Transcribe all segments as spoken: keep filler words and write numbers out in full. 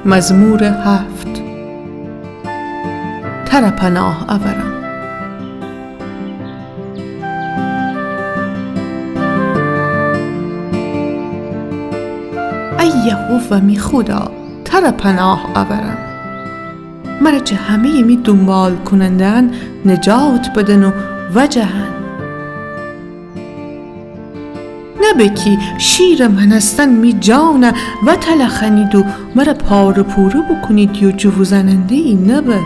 مزمور هفت. تره پناه اورم. ای یهوه می خودا، تره پناه اورم. مره جه همه‌یٚ می دونبال کوننده‌یأن نجات بدن و وجهن. نبه کی شیرٚ مأنستن می جانَ وتلخأنید و مره پاره پوره بوکونیدی و جووزأننده‌یی نبه.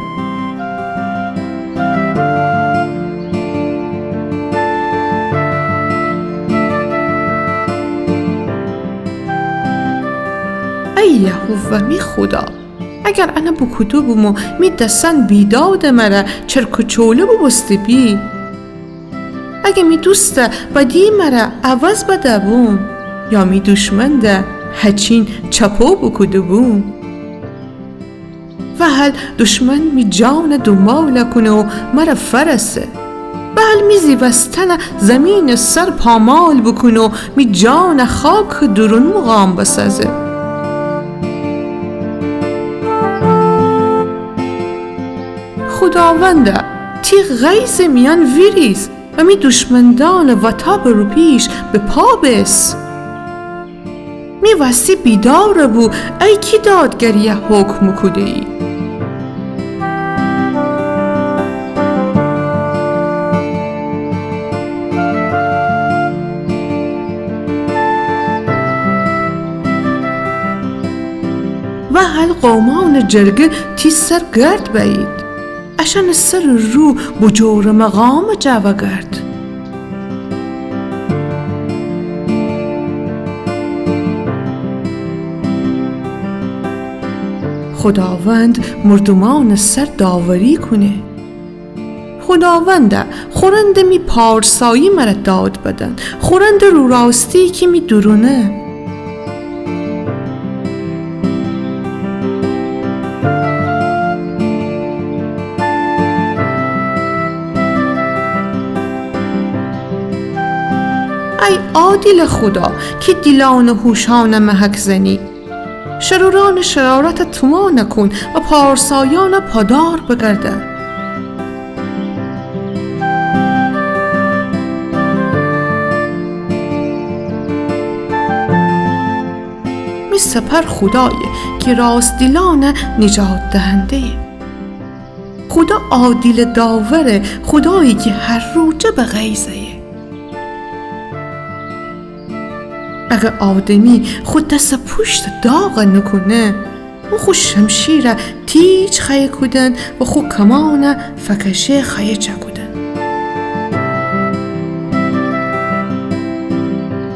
ای یهوه می خودا، اگر انه بوکوده بوم و می دسأن بیدادٚ مره چرک و چوله بوبوسته بی، اگر می دوستٚ بدی مره عوض بده بوم، یا می دوشمن ده هچین چپو بوکوده بوم. وهل دوشمن می جانَ دونبال کونه و مره فرسه. وهل می زیوستنَ زیمینٚ سر پامال بوکونه و می جانَ خاکٚ دورون موقام بسازه. خوداوندا، تی غیظٚ میأن ویریز و می دوشمندأنٚ وتابٚ روپیش به پا بیس. می وسی بیدار بو، ای کی دادگریَ حکم کوده‌یی. وهل قومأنٚ جرگه تی سر گرد بأیید. اشأنٚ سرٚ رو بوجور مقامٚ جا وگرد. خوداوند مردومأنٚ سر داوری کونه. خوداوندا، خورندٚ می پارسایی مره داد بدن، خورندٚ روراستی کی می دورونه. ای عادلٚ خودا، کی دیلأنٚ هوشأنَ محک زنی، شرورأنٚ شرارتَ تومانَ کون و پارسایأنَ پادار بگردان. می سپر خودایه کی راست‌دیلأنٚ نجات دهنده‌یه. خودا عادلٚ داوره، خودایی کی هر روجه به غیظ ایه. اگر آدمی خو دسٚ پوشتَ داغَ نوکونه، اون خو شمشیرَ تیج خوأیه کودن و خو کمانَ فکشه خوأیه چأکودن.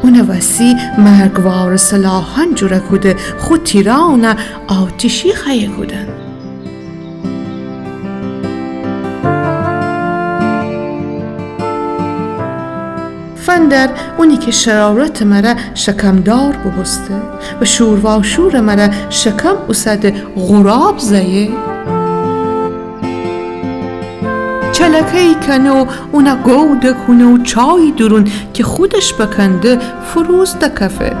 اونٚ وسی مرگوارٚ سلاحأن جوره کوده، خو تیرأنَ آتشی خوأیه کودن. فندر اونی کی شرارتٚ مره شکمدار بوبوسته و شورواشورٚ مره شکم اوسده غراب زأیه. چلکه‌یی کنه و اونَ گود کونه و چایی دورون کی خودش بکنده فروز دکفه.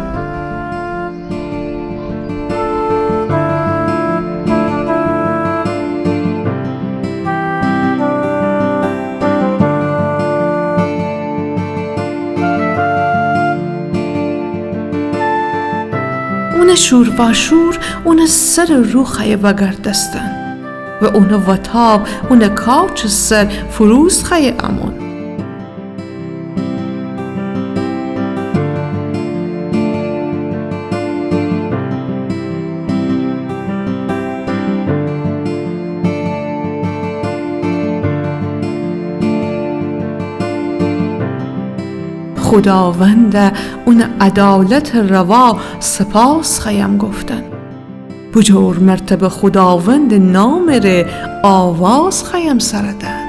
اونٚ شورواشور اونٚ سرٚ رو خوأیه وأگردستن و اونٚ وتاب اونٚ کاچٚ سر فروز خوأیه امون. خوداوندَ اونٚ عدالتٚ روا سپاس خوأیم گفتن. بوجور مرتبه خوداوندٚ نامٚ ره آواز خوأیم سر دن.